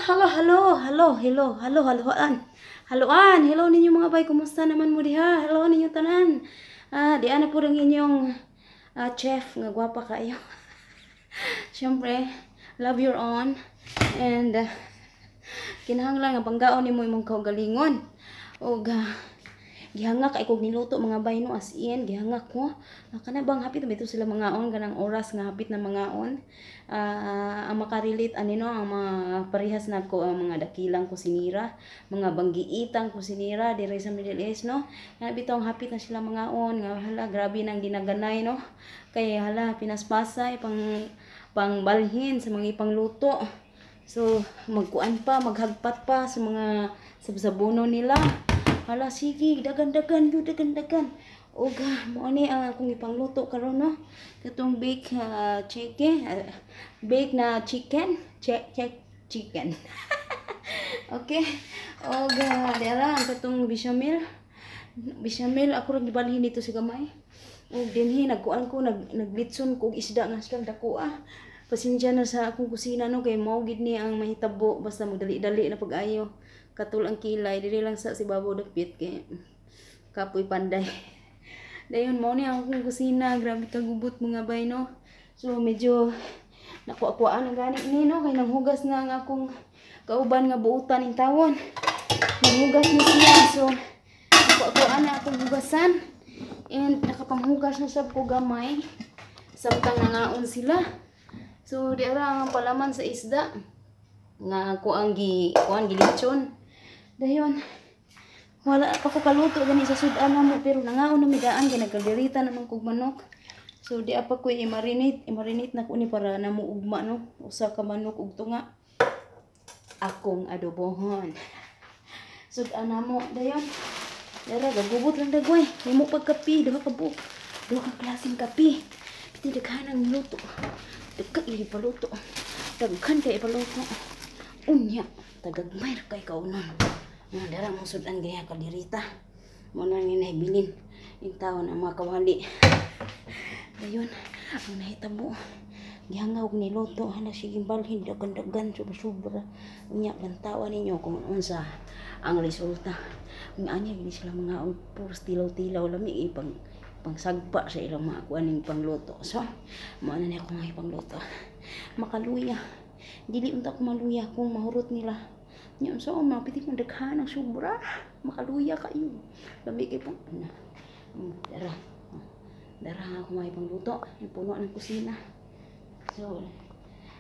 Hello, hello, hello, hello, hello, helloan. Helloan, hello ninyo, mga bay, kumusta naman mo diha? Hello ninyo tanan. Di ana po ang inyong chef nga gwapa kayo. Siyempre, love your own and kinahanglan nga panggaon nimo imong kaugalingon. Og gihangak kay kog niluto, mga bay, no, as in gihangak ko. Kana bang hapit na bitaw sila mangaon, kanang oras nga hapit na mangaon. Ang makarelate ani, no, ang mga parehas nako ang mga dakilang kusinira, mga banggiitang kusinira diri sa Middle East, no. Kana bitaw ang hapit na sila mangaon nga hala, grabe nang ginaganay, no. Kay hala, pinaspasay pang pangbalhin sa mga ipangluto. So magkuan pa, maghagpat pa sa mga sabsabono nila. Hala, sige, dagan-dagan yo, dagan-dagan. Og mao ni ang akong ipangluto karon, no. Katong bake chicken, bake na chicken, check check chicken. Okay. Og dira ang katong bechamel. Bechamel ako ra gibalhin dito sa gamay. Og dinhi nagkuan ko, naglitson ko og isda nga silang dako ah. Pasensya na sa akong kusina, no, kay mao gid ni ang mahitabo basta magdali-dali na pag-ayo. Katul ang kilay diri lang sa si babaw dapit kay kapoy panday. Dayon mao ni ang akong kusina, grabe ka gubot, mga bay, no. So medyo nakuha-kuhaan na gani ni, no, kay nanghugas na ang akong kauban nga buutan ning tawon. Nanghugas ni siya, so nakuha-kuhaan na akong hugasan. And nakapanghugas na sab ko gamay samtang nangaon sila. So di ara ang palaman sa isda nga ako ang gi kuan, gilitson. Dayon wala pa ko kaluto gani sa sudan namo, pero nangaon na mi daan kay nagkalderita naman kog manok. So di pa ko i-marinate, i-marinate na ko ni para namo ugma, no. Usa ka manok ug tunga. Akong adobohon. Sudan namo dayon. Dara gagubot lang dagway. Nimo pagkapi, duha ka buok. Duha ka klaseng kape. Piti daghan ang luto. Daghan kay ipaluto. Daghan kay ipaluto. Unya, tagagmay ra kay kaunon. Nga dara mo sudan gaya kalderita. Mo na ni nahibilin. In taon ang mga kawali. Dayon, ang nahitabo. Gihangaw og niluto, hala, sige balhin dagan-dagan, sobra-sobra. Unya bantawan ninyo kung unsa ang resulta. Unya anya gini sila mga puros tilaw-tilaw, lami ipang pangsagpa sa ilang mga kuaning pangluto. So, mao na ni ako nga ipangluto. Makaluya. Dili unta ko maluya kung mahurot nila. Nya unsa man piti man daghan ang sobra. Makaluya kayo. Lami kay pang na. Dara. Dara nga ako may pangluto. Puno ng kusina. So,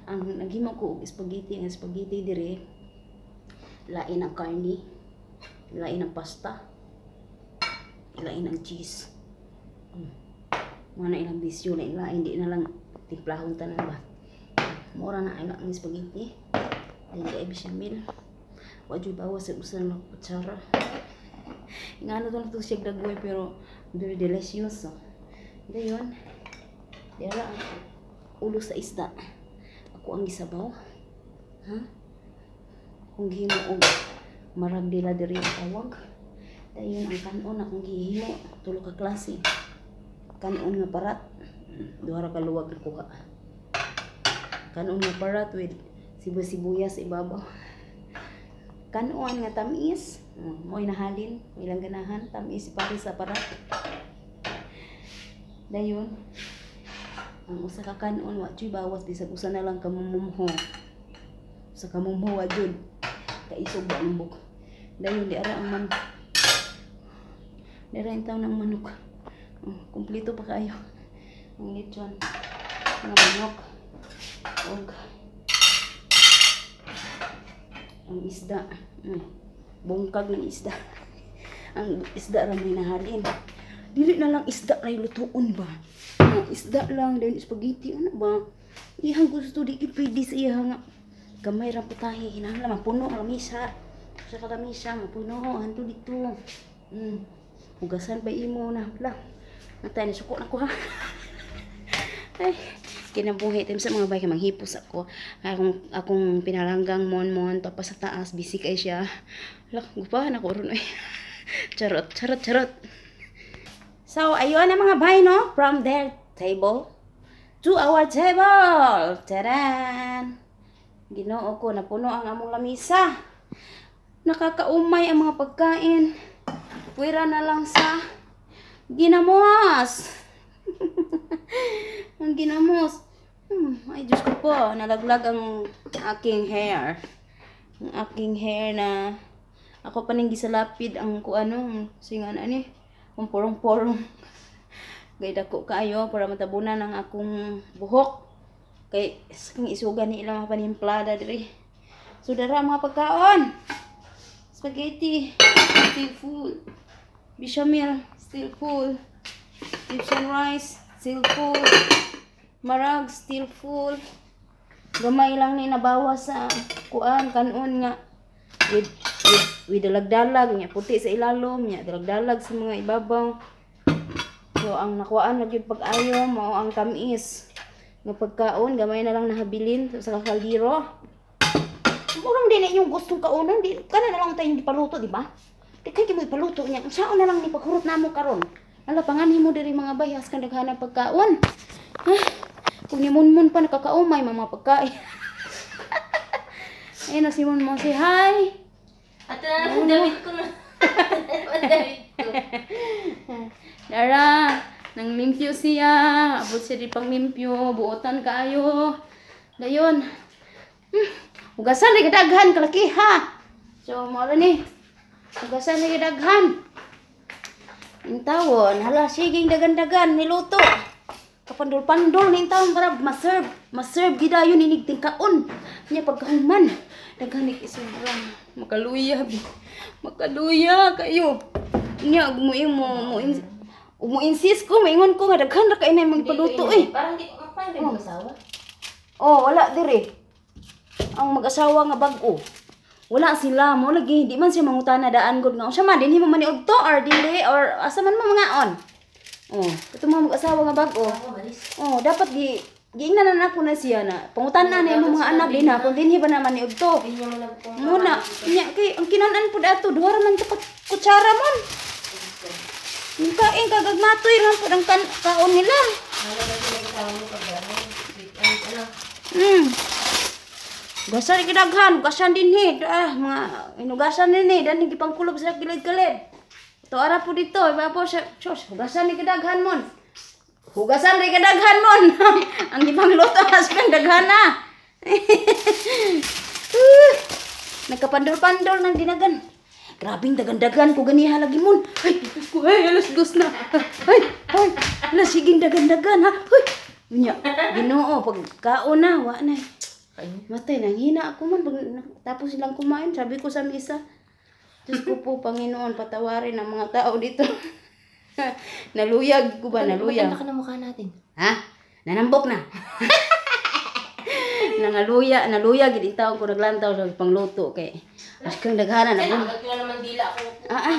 ang naghimo ko og spaghetti, ang spaghetti dire lain ang karne, lain ang pasta, lain ang cheese. Mo na ilang bisyo, lain lain, di na lang timplahon tanan ba. Mura na ilang ang spaghetti. Dili ay bechamel. Wa jud bawas sa usa lang kutsara. Ingano to na to siya dagway pero very delicious. So. Dayon, dira ang ulo sa isda. Ako ang gisabaw. Ha? Kung gihimo og marag dila diri ang tawag. Dayon ang kanon akong gihimo, tulo ka klase. Kanon nga parat, duha ra ka luwag nakuha. Kanon nga parat with sibuyas ibabaw. Kanon nga tamis, mo'y nahalin, ilang ganahan, tamis pare sa parat. Dayon, ang usa ka kanon wa jud bawas bisag usa na lang ka mumumho. Usa ka mumho wa jud. Kaisog ba ang buk. Dayon di ara ang man. Dira intaw ng manok. Oh, kumpleto pa kayo. Ang lechon nga manok og ang isda. Bungkag ng isda. Ang isda ra may nahalin. Dili na lang isda kay lutuon ba. Ang isda lang dayon spaghetti ano ba. Iyang gusto, di gid pwede sa iya nga gamay ra putahe, kinahanglan mapuno ang lamisa. Sa ka lamisa mapuno hanto dito. Hugasan pa imo na la. Natay ni suko na ko ha. Ay, kinabuhi time sa mga bay kay manghipos ako. Akong pinalanggang mon-mon tapos sa taas busy kay siya. Lak, gupahan ako ron oy. Charot, charot, charot. So, ayun na, mga bay, no? From their table to our table. Taran! Ginoo ko, napuno ang among lamisa. Nakakaumay ang mga pagkain. Pwera na lang sa ginamos. Ang ginamos. Ay, Diyos ko po, nalaglag ang aking hair. Ang aking hair na ako pa ning gisalapid ang kuano, singan ani, ang porong-porong. Gay dako kaayo para matabunan ang akong buhok. Kay kang isugan ni ilang mga panimplada diri. So dara mga pagkaon. Spaghetti, still full. Bechamel, still full. Egyptian rice, still full. Marag, still full. Gamay lang ni nabawas sa kuan kanon nga with dalagdalag nya puti sa ilalom nya dalagdalag sa mga ibabaw. So ang nakuhaan na gyud pag-ayo mao ang tamis nga pagkaon, gamay na lang nahabilin sa kaldero. Murang din inyong gustong kaonon, di kana na lang tayo ipaluto, di ba? Di kay mo ipaluto niya. Unsaon na lang ni paghurot namo karon? Ala panganhi mo diri mga bayas kan daghan ang pagkaon. Ah, kung ni Munmun pa nakakaumay mga pagkain. Ayun na si Munmun, say hi. Ato na lang damit ko na. Ang damit ko. Dara, nang limpyo siya. Abot siya di pang limpyo. Buotan kaayo. Dayon. Hugasan na daghan kalaki ha. So, mao ni. Hugasan na daghan. Intawon, hala siging dagan-dagan niluto. Kapandol-pandol ni intawon para ma-serve. Ma-serve gidayon inig tingkaon. Nya pagkahuman, daghan ni isubra. Makaluya bi. Makaluya kayo. Nya mo mo mo mo insist ko, maingon ko nga daghan ra kay na imong ipaluto eh. Parang di ko paano yung asawa. Oh, wala dire. Ang mag-asawa nga bag-o. Wala sila mo lagi, di man siya mangutana daan gud nga. Unsa man dinhi mo maniudto or dili or asa man mo mangaon. Oh, kato mga mag-asawa nga bag-o. Oh, dapat di giingnan na nako na siya na. Pangutana na imong mga anak din ha, kung dinhi ba naman niudto. Muna, nya kay ang kinan-an pud ato duha ra man ta kutsara mon. Yung kain kagagmatoy lang pud ang kaon nila. Gasan gidaghan, gasan dinhi. Ah, mga inugasan dinhi, dani gipangkulob sa kilid-kilid. To ara po dito, iba po sa sus, hugasan ni gidaghan mon. Hugasan ri gidaghan mon. Ang gipangluto husband daghan na. Nagkapandol-pandol ng dinagan. Grabing dagan-dagan ko ganiha lagi mon. Ay, Diyos ko, ay, 2:00 na. Ay, ay, alas siging dagan-dagan ha. Ay, unya, Ginoo pagkaon na, wa na. Matay, nanghina ako man. Pag tapos silang kumain, sabi ko sa misa, Diyos ko po, Panginoon, patawarin ang mga tao dito. Naluyag ko ba? Naluyag. Maganda ka na mukha natin. Ha? Nanambok na. Nangaluya, naluya, gid taon ko naglantaw sa pangluto kay. Askang daghana na. Ay, na naman dila ako. Ah, ah.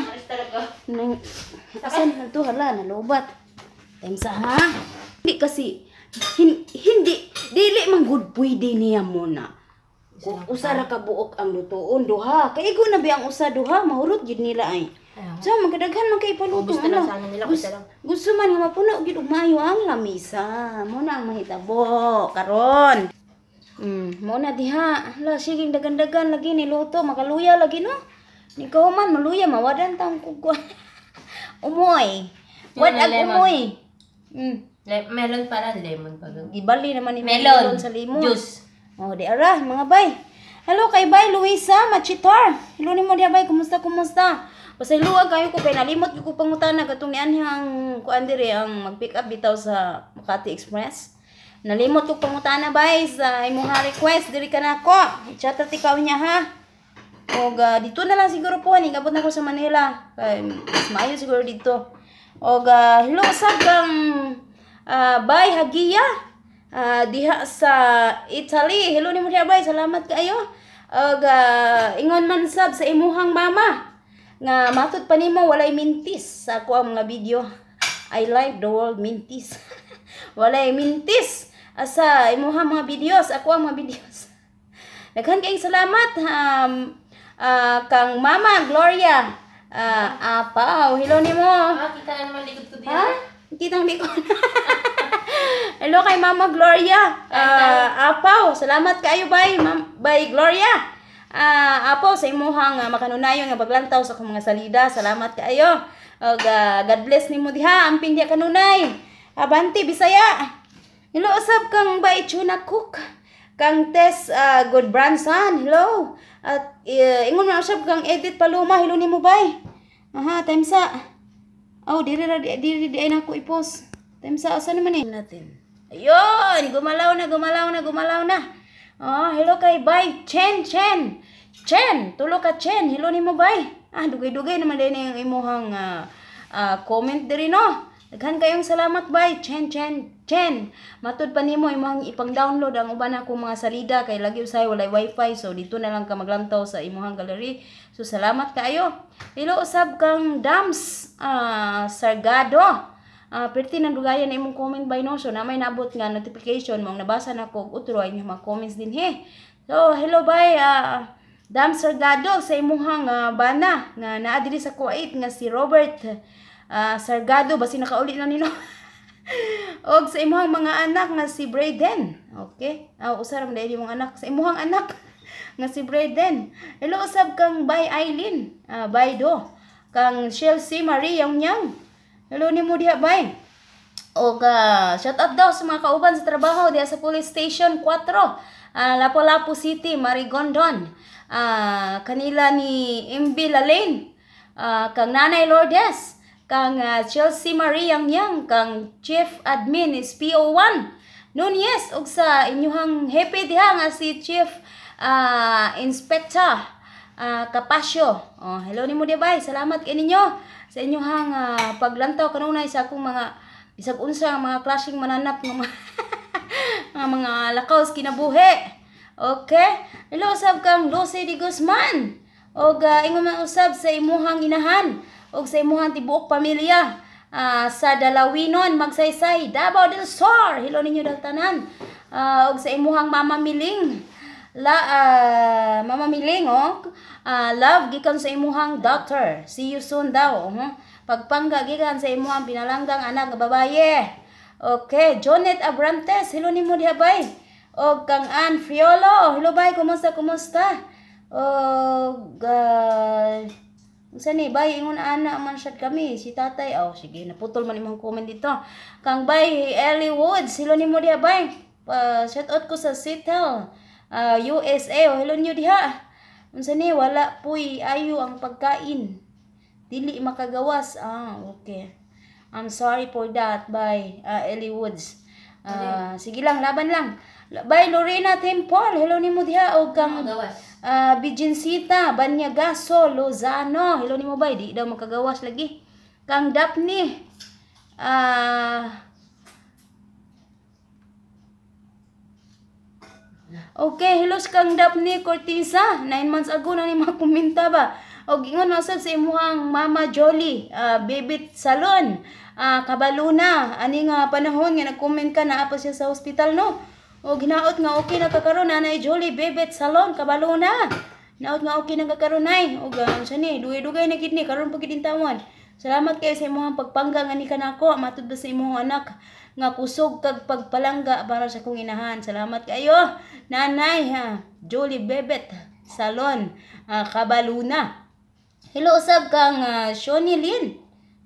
Nang, asan na to? Hala, nalubat. Time sa ha? Hindi kasi, hindi, dili man good pwede niya muna. Kung usa ra ka buok ang lutuon, duha. Kay igo na ba ang usa duha, mahurot gid nila ay. So, magkadaghan man kay ipaluto. Gusto lang sana nila, gusto, gusto man nga mapuno gid og maayo ang lamisa. Mo na ang mahitabo karon. Mo na diha. Hala, sige dagan-dagan lagi niluto, makaluya lagi no. Nikaw man maluya mawadan taong kugwa. Umoy. Wad ag umoy. Melon pala, lemon pa. Gibali naman ni melon sa limon. Juice. Oh, di ara, mga bay. Hello kay Bay Luisa Machitar. Hello nimo diha bay, kumusta kumusta? Pasayloa kayo ko kay nalimot ko pangutana katong nianhi ang kuan diri ang mag-pick up bitaw sa Makati Express. Nalimot ko pangutana bay sa imong request diri ka nako. Chat ra ikaw niya ha. Og dito na lang siguro po ni gabot na ko sa Manila. Kay mas maayo siguro dito. Og hello sab kang Bay Hagia. Diha sa Italy. Hello nimo diha bay, salamat kaayo. Og ingon man sab sa imuhang mama nga matud pa nimo walay mintis sa ako ang mga video. I like the world mintis. Walay mintis asa imuhang mga videos, ako ang mga videos. Daghan kayong salamat kang Mama Gloria. Apaw, hello nimo. Ah, kita naman likod ko diha. Ha? Kita ang likod. Hello kay Mama Gloria. Apaw, salamat kaayo bay, Ma'am, bay Gloria. Apaw sa imuhang makanunayon nga paglantaw sa akong mga salida. Salamat kaayo. Og God bless nimo diha, amping diha kanunay. Abanti Bisaya. Hello usab kang bay Chuna Cook. Kang Tess Good Branson. Hello. At ingon man usab kang Edith Paloma. Hello nimo bay. Aha, time sa. Oh, diri ra diri di ay nako i-post. Time sa asa naman eh natin. Ayun, gumalaw na, gumalaw na, gumalaw na. Oh, hello kay Bay Chen Chen. Chen, tulo ka Chen. Hello nimo bay. Ah, dugay-dugay naman din yung imuhang comment diri no. Daghan kayong salamat bay Chen Chen Chen. Matud pa nimo imong ipang-download ang uban akong mga salida kay lagi usay walay wifi, so dito na lang ka maglantaw sa imuhang gallery. So salamat kaayo. Hello usab kang Dams Sargado. Perti nang dugayan na imong comment bay no. So na may naabot nga notification mong nabasa na ko og utro ay inyong mga comments din he. So hello bay Dams Sargado sa imuhang bana nga naa diri sa Kuwait nga si Robert Sargado, basi nakauli na nino. Og sa imuhang mga anak nga si Brayden. Okay? Usa ra man dahil imong anak, sa imuhang anak nga si Brayden. Hello usab kang Bay Eileen, Bay Do. Kang Chelsea Marie Yang Yang. Hello nimo diha bay. Og shout out daw sa mga kauban sa trabaho diha sa Police Station 4, Lapu-Lapu City, Marigondon. Kanila ni MB Lalaine, kang Nanay Lourdes, kang Chelsea Marie Yang Yang, kang Chief Admin is PO1 Nunez, ug sa inyuhang hepe diha nga si Chief Inspector Kapasyo. Oh, hello nimo diha bay. Salamat kay ninyo sa inyuhang paglantaw kanunay sa akong mga bisag unsa nga mga klaseng mananap nga mga, mga lakaw sa kinabuhi. Okay? Hello usab kang Lucy de Guzman. Og ingon man usab sa imuhang inahan og sa imuhang tibuok pamilya sa Dalawinon, Magsaysay, Davao del Sur. Hello ninyo daw tanan. Og sa imuhang Mama Miling. La Mama Miling oh. Love gikan sa imuhang daughter. See you soon daw. Pagpangga gikan sa imuhang pinalanggang anak nga babaye. Okay, Jonet Abrantes, hello nimo diha bay. Og kang Ann Friolo, hello bay, kumusta kumusta? Og unsa ni bay, ingon ana man siya kami si tatay. Oh, sige, naputol man imong comment dito. Kang bay Ellie Woods, hello nimo diha bay. Shout out ko sa Seattle, USA. Oh, hello niyo diha. Unsa ni, wala puy ayo ang pagkain. Dili makagawas. Ah, okay. I'm sorry for that, bay Ellie Woods. Sige lang, laban lang. Bay Lorena Temple, hello nimo diha og kang Magawas. Bijinsita Banyagaso Lozano. Hello nimo bay, di daw makagawas lagi. Kang Daphne okay, hello sa kang Daphne Corteza. 9 months ago na ni mga komenta ba. Og ingon masab sa imuhang Mama Jolly, Bebit Salon, Kabaluna. Ani nga panahon nga nag-comment ka, naa pa siya sa hospital no. Og hinaot nga okay na kakaron Nanay Jolly Bebit Salon, Kabaluna. Hinaot nga okay na kakaron nay. Og siya ni, dugay-dugay na gid ni karon pa gid intawan. Salamat kayo sa imuhang pagpangga nga ni kanako, matud ba sa imuhang anak nga kusog kag pagpalangga para sa akong inahan. Salamat kayo, Nanay ha, Jolly Bebet Salon, Kabaluna. Hello usab kang Shoni Lin.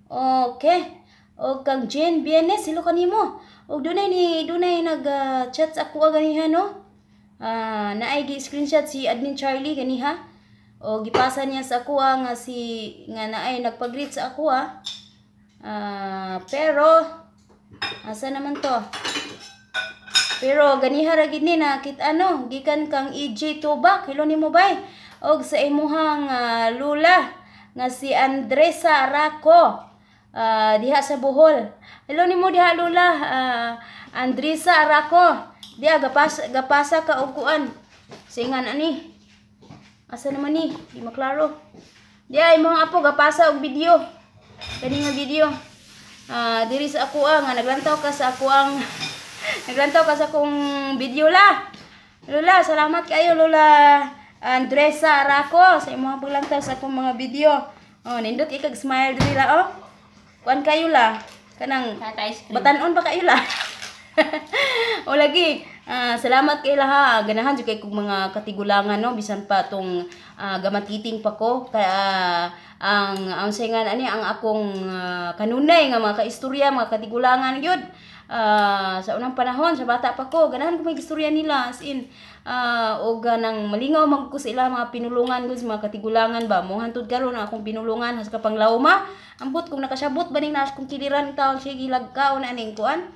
Okay. O kang Jane Bienes, hello kanimo. Og dunay nag chat sa ako ganiha no. Naay gi screenshot si Admin Charlie ganiha. O gipasa niya sa ako nga si nga naay nagpag-greet sa ako ah. Pero asa naman to? Pero ganiha ra gid ni nakit ano, gikan kang EJ Tubak. Hello nimo bay. Og sa imuhang lula nga si Andresa Araco diha sa Bohol. Hello nimo diha lula, Andresa Araco. Diha gapasa ka og kuan. Singan ani. Asa naman ni? Di maklaro. Diha imong apo gapasa og video. Kani nga video. Diri sa ako nga naglantaw ka sa ako ang naglantaw ka sa akong video la. Lola, salamat kayo Lola Andresa Araco sa imong paglantaw sa akong mga video. Oh, nindot ikag smile diri la oh. Kuan kayo la. Kanang Tata ice cream. batanon pa kayo la. O lagi, salamat kay laha. Ganahan jud kay kog mga katigulangan, no, bisan pa tong gamatiting pa ko kay ang singan ani ang akong kanunay nga mga kaistorya, mga katigulangan gyud. Sa unang panahon sa bata pa ko, ganahan ko may istorya nila, as in og nang malingaw man ko sa ila mga pinulungan gud, sa mga katigulangan ba mo. Hantud karon ang akong pinulungan has kapang lauma. Ambot kung nakasabot ba ning naas kong kiliran taon sige lagkaon aning kuan.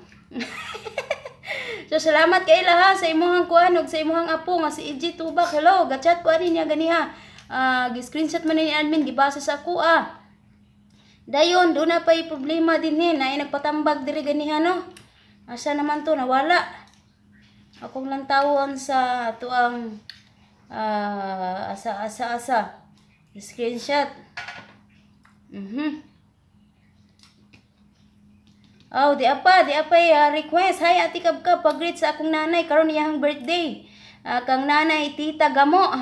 So salamat kay laha sa imuhang kuan ug sa imuhang apo nga si EG Tubak. Hello, gachat ko ani niya ganiha. Gi-screenshot man ni admin, gibasa sa ako ah. Dayon do na pay problema dinhi na nagpatambag diri ganiha, no. Asa naman to nawala? Akong lang tawon sa tuang asa asa asa screenshot. Oh, di apa request. Hi, Ate Kabkab, pag-greet sa akong nanay karon iyang birthday. Kang nanay Tita Gamo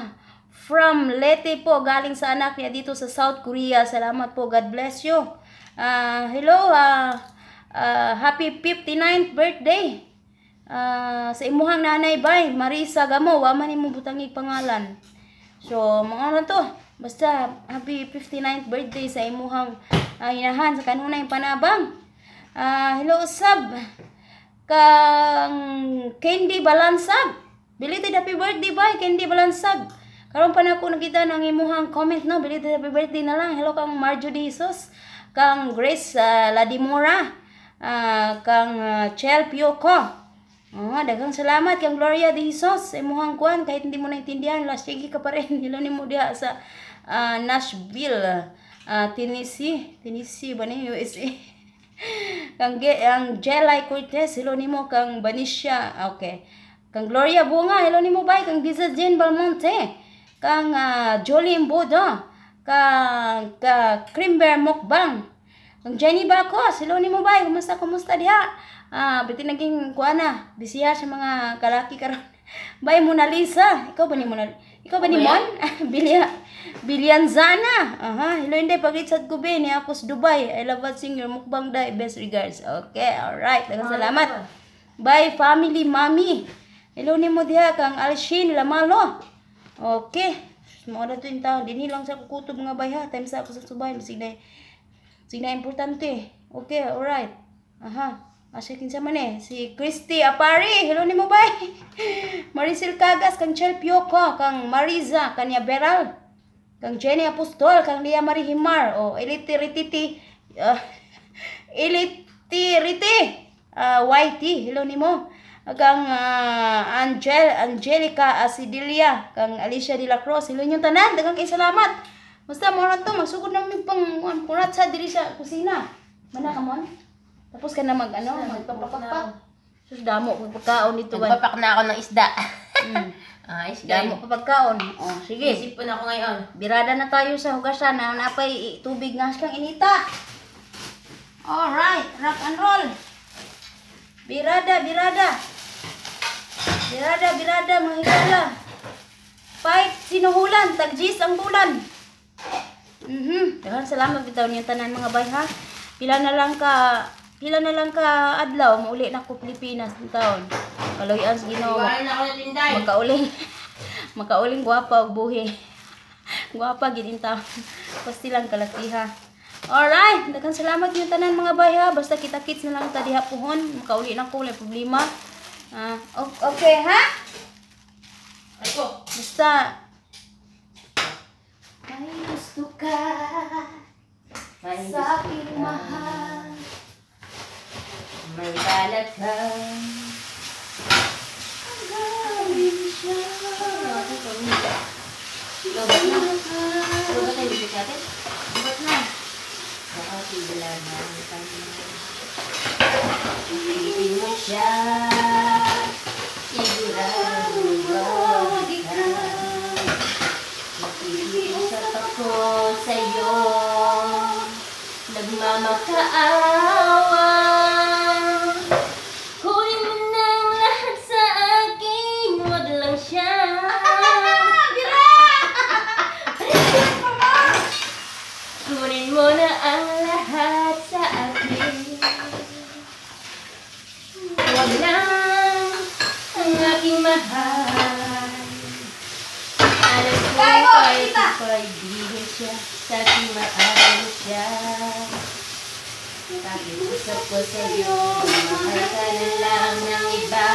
from Leyte po, galing sa anak niya dito sa South Korea. Salamat po. God bless you. Hello, happy 59th birthday. Sa imuhang nanay bay, Marisa Gamo, wa man nimo butangig pangalan. So, mga na to. Basta happy 59th birthday sa imuhang inahan sa kanunay panabang. Hello sab kang Candy Balansag. Belated happy birthday bay Candy Balansag. Karon pa na ako nakita ng imuhang comment, no. Belated happy birthday na lang. Hello kang Marjo de Jesus, kang Grace Ladimora, kang Chel Pioco. Oh, daghang salamat kang Gloria de Jesus sa imuhang kuan, kahit hindi mo naintindihan, last sige ka pa rin. Hello nimo diha sa Nashville, Tennessee, Tennessee ba ni, USA. Kang ang Jelay Cortez, hello nimo. Kang Banisha, okay. Kang Gloria Bunga, hello nimo bay. Kang Giza Jane Balmonte, kang Jolie Imbodo, kang ka Crimber Mukbang, kang Jenny Bacos, hello nimo bay. Kumusta, kumusta diha? Biti naging kuan na, bisiya sa mga kalaki karon. Bay Mona Lisa, ikaw ba ni Mona? Ikaw ba ni Mon? Bilya Bilianzana. Aha, hello hindi pag sad ko be ni ako sa Dubai. I love watching your mukbang dai. Best regards. Okay, alright. Daghang salamat. Bye family mami. Hello nimo diha kang Alshin Lamalo. Okay. Mo na to yung tao. Dinhi lang sa kukutob nga bay ha. Time sa ako sa subay. Sige na importante. Okay, alright. Aha. Asa kinsa man eh? Si Christy Apari. Hello nimo bay. Maricel Cagas, kang Chel Pioco, kang Mariza Kanya Beral, kang Jenny Apostol, kang Lia Marihimar, o Elite Rititi, Elite Riti, YT, hello nimo. Kang Angelica Asidilia, kang Alicia de la Cruz, hello ninyong tanan, daghang kay salamat. Basta mo na to, magsugod na mi pang punat sa diri sa kusina. Mana ka mon? Tapos ka na mag ano, magpapakpak. Sus, damo pag pagkaon dito ba? Nagpapak na ako ng isda. Ayos. Damo pa pagkaon. Oh, sige. Sipon ako ngayon. Birada na tayo sa hugasan na napay tubig nga kang inita. Alright, rock and roll. Birada, birada. Birada, birada, mga higala. Fight sinuhulan, tagjis ang bulan. Daghang salamat bitaw niyo tanan mga bay ha. Pila na lang ka adlaw mauli na ko Pilipinas ng taon. Kaloy-an sa Ginoo. Iwanan ako na Tinday. Makauling makauling gwapa og buhi. Gwapa gid inta. Pasti lang kalakiha. Alright, daghang salamat yung tanan mga bay ha. Basta kita-kits na lang ta diha puhon. Makauli na ko, wala problema. Okay ha? Ay ko. Basta May gusto ka. May sa gusto aking ka. Mahal. May balak ka. Gawin siya. Lobat na. Lobat na yung bibig natin. Ba't na? Baka tigla na ang kanya. Ibigin mo siya. Sigurado wag ka. Nakikiusap ako sa'yo. Nagmamakaawa. Kunin mo na ang lahat sa akin. Wag lang siya. Bira! Kunin mo na ang lahat sa akin. Wag lang Kaibigan siya, sa aking maaari siya. Pakiusap ko sa'yo, mahal ka na lang ng iba.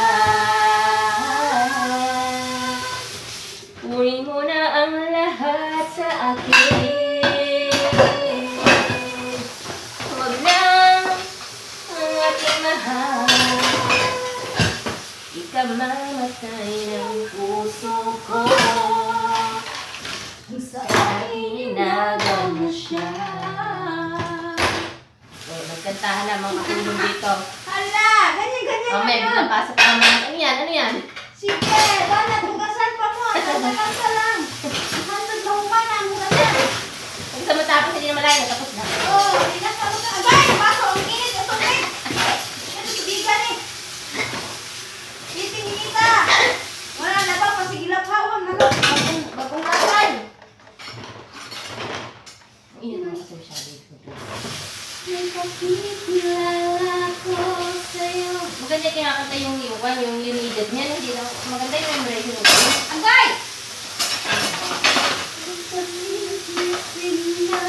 Kunin mo na ang lahat sa akin. Huwag lang ang aking mahal. Ikamamatay ng puso ko. Sa akin inagaw mo siya. Oh, nagkantahan na mga katulong dito. Hala, ganyan-ganyan Oh, may na yun. biglang pasok pa mga. Ano yan? Ano yan? Sige, banat, hugasan pa mo. Kanta-kanta lang. Hantod na human ang hugasan. Kung sa matapos, hindi na malayo. Tapos na. Oh, hindi na sa Agay, baso, ang init, ang tubig. Ito, tubigan eh. Titingin kita. Wala na ba? Pasigilap hawang na no. Bagong, bagong lasay. Ang init naman kasi masyado dito. Nagpakikilala ko sa'yo. Maganda kinakanta yung "You Needed" niya. Hindi lang, maganda yung version nito. Agay!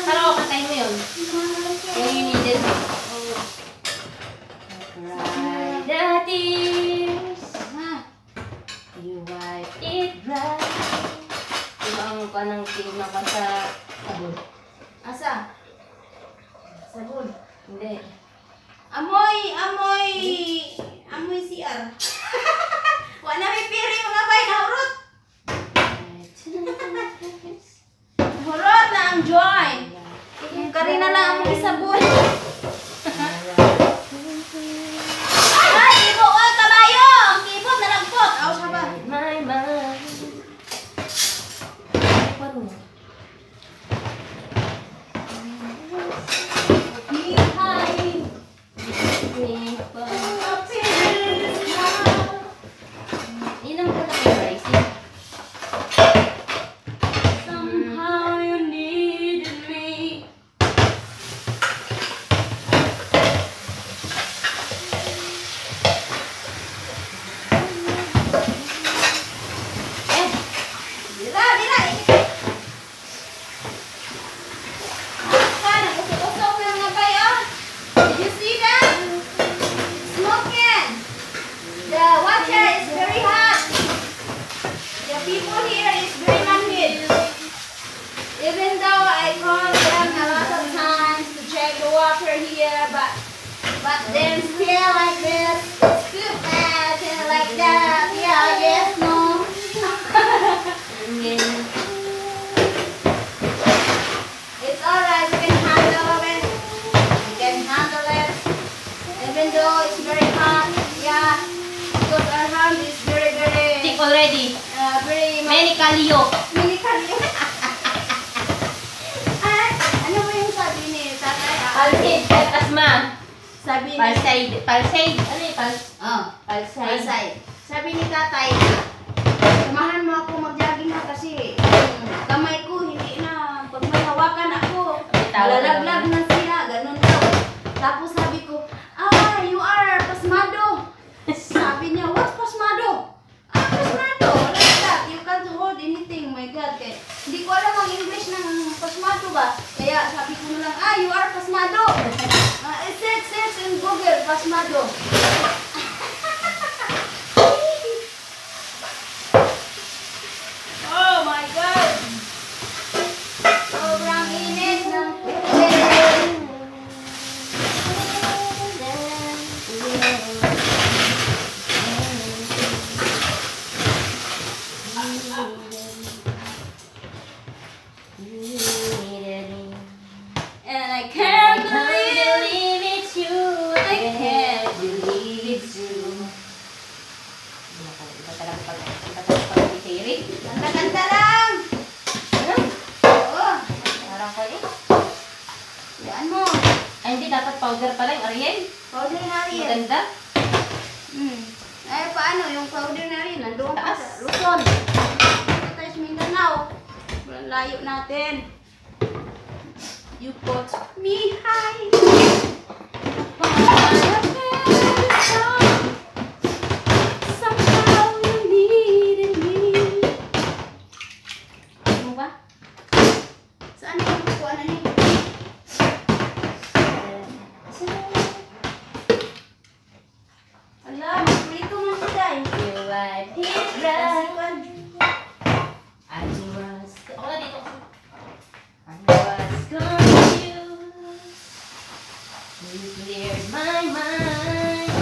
Parang ako kantahin mo yun. Yung "You Needed". Oh. Cry the tears. Ha? You wipe it dry. Diba ang kanang tingnan ka sa sabon? Asa? Sabon. Hindi. Amoy, amoy, amoy CR. Wala na may piri, mga bay, nahurot. Hurot na ang joy. Yung karina lang ang isabon. Ay, ibo, ay, kabayo! Ang keyboard nalagpot. Aw, siya ba? My mind. Ano mo? Behind. Me pa. Yun ang maganda kay Bryce eh. Somehow you needed me. Eh, Dira, dira. Sana, usok-usok na nga ba yun? Did you see that? Smoking. The water is very hot. The people here is very manhid. Even though I called them a lot of times to check the water here, but then still like this, stupid, and like that. Yeah, yes, no. It's alright, we can handle it. We can handle it. Even though it's very hot, yeah. Because our hand is very, very, Thick already. Very Many kalyo. Many kalyo. Ah, ano ba yung sabi ni tatay? Ah, Palsade, asma. Sabi ni Palsade. Palsade. Ano yung pals? Oh, Palsade. Palsay. Sabi ni tatay, "Samahan mo ako mag-jogging na kasi yung kamay ko hindi na, pag may hawakan ako, Bitawan malalaglag na siya," ganun daw. Tapos sabi ko, "Ah, you are pasmado." Sabi niya, "What's pasmado?" "Ah, pasmado, like that. You can't hold anything, my God." Kaya, hindi ko alam ang English ng pasmado ba. Kaya sabi ko na lang, "Ah, you are pasmado." Ah, search, search in Google, pasmado. Oh my God! Sobrang init ng tubig. And I can't believe, believe it's you. I can't believe it's you. Iba talaga pag si Terry. Kanta-kanta lang! Ano? Oo. Parang ko eh. Yan mo. Ay, hindi. Dapat powder pala yung Ariel. Powder na rin. Maganda. Ay, paano? Yung powder na rin. Nandoon pa Taas. sa Luzon. Dito tayo sa Mindanao. Walang layo natin. You put me high. Upon a pedestal. Somehow you needed me. Ano ba? Saan yung kukuha na ni? Ala, magprito man si Day. You wipe it dry. I was... Ako na dito. I was confused. You cleared my mind.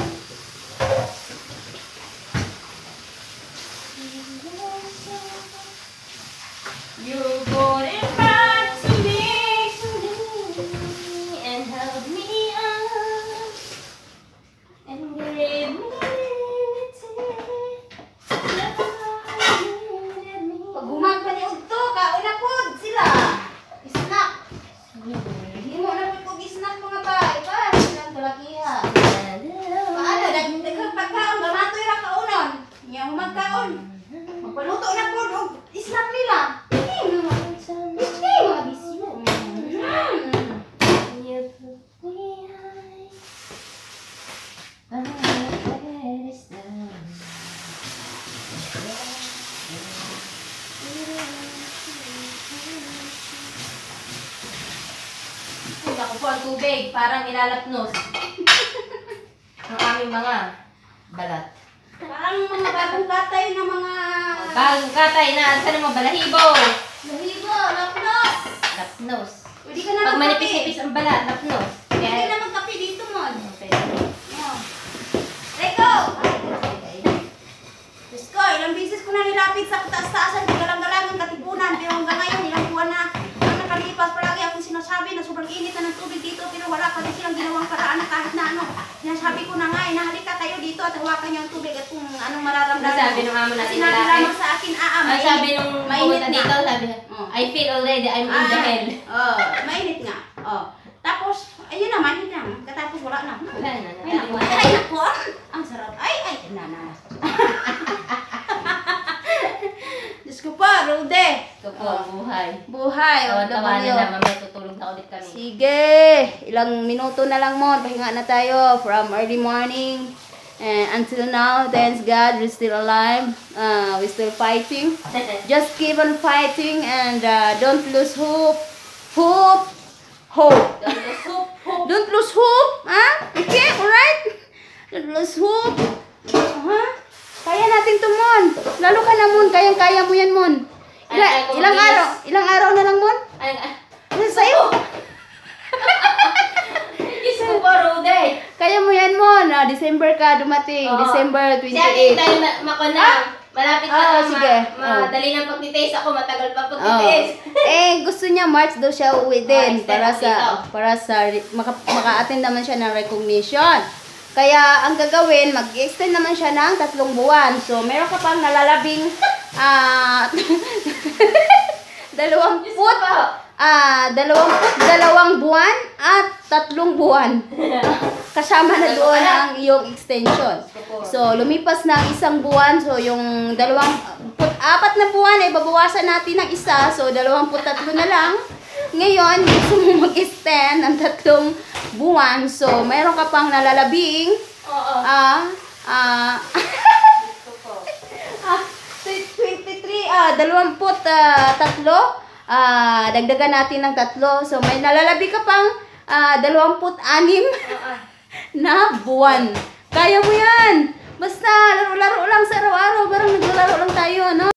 You brought it back to me and held me up and gave me dignity. Needed me. Pag human pa ni Ugto, kaon na pod sila. Snack. Himo na pod kog snack, mga bay. Pa, silang kalakiha. Paano, daghang pagkaon, gamatoy ra kaunon. Nya humagkaon. Magpaluto na pod og snack nila. Hindi, mga bisyo. You put me high on a pedestal. Ay, naku po, ang tubig. Parang nilalapnos ang aming mga balat. Parang mga bagong katay na mga Bagong katay na, saan ang mga balahibo? Lahibo, lapnos. Lapnos. Pwede ka na Pag magkape. manipis-nipis ang balat, lapnos. Pwede ka Kaya, na magkape dito, Mon. Okay. Oh. Rico! Diyos ko, ilang beses ko na nilapit sa kataas-taasan, galang-galang ang Katipunan, pero hanggang ngayon, ilang buwan na ang nakalipas, palagi akong sinasabi na sobrang init na ng tubig dito, pero wala pa rin silang ginawang paraan na kahit na ano. Sinasabi ko na nga, eh, nahalika kayo dito at hawakan niyo ang tubig at kung anong mararamdaman. Ano sabi nung amo natin Sinabi lalaki? lamang sa akin, Ang mainit. sabi nung mainit pumunta na. dito, sabi niya, Oh. "I feel already, I'm in the hell." Oh, mainit nga. Oh. Tapos, ayun na, mainit na. Katapos wala na. Wala na, Ay, naku, natalimutan. ay, naku. Ang sarap. Ay, ay, na, na. Diyos ko po, Rude. Ito po, buhay. Buhay, Oh, oh, tawanan W. na, mamaya tutulog na ulit kami. Sige, ilang minuto na lang mo. Pahinga na tayo from early morning. And until now, thanks God, we're still alive. We're still fighting. Just keep on fighting and don't lose hope. Hope. Hope. Don't lose hope, hope. Don't lose hope. Ha? Okay, alright? Don't lose hope. Huh? Kaya natin to, Mon. Lalo ka na, Mon. Kayang-kaya mo yan, Mon. Ay, ay, Ilang mabilis. araw? Ilang araw na lang, Mon? Ay, ay. Ano sa'yo? Diyos ko po, Rude. Kaya mo yan, Mon. Ah, December ka dumating. Oo. December Siya, hindi 28. tayo makona. Malapit na Ah, sige. madali ng pagtitiis ako, matagal pa Oh. pagtitiis. Eh, gusto niya March daw siya uuwi din Oh, extend para ako sa dito. para sa maka-attend naman siya ng recognition. Kaya ang gagawin, mag-extend naman siya ng 3 buwan. So, meron ka pang nalalabing Diyos ko po. 22 buwan at 3 buwan. Kasama na doon ang iyong extension. So, lumipas na ang isang buwan. So, yung 24 na buwan ay babawasan natin ng isa. So, 23 na lang. Ngayon, gusto mo mag-extend ng 3 buwan. So, meron ka pang nalalabing Diyos ko po. 23, 23, dagdagan natin ng tatlo. So, may nalalabi ka pang 26 na buwan. Kaya mo yan! Basta, laro-laro lang sa araw-araw. Parang naglalaro lang tayo, no?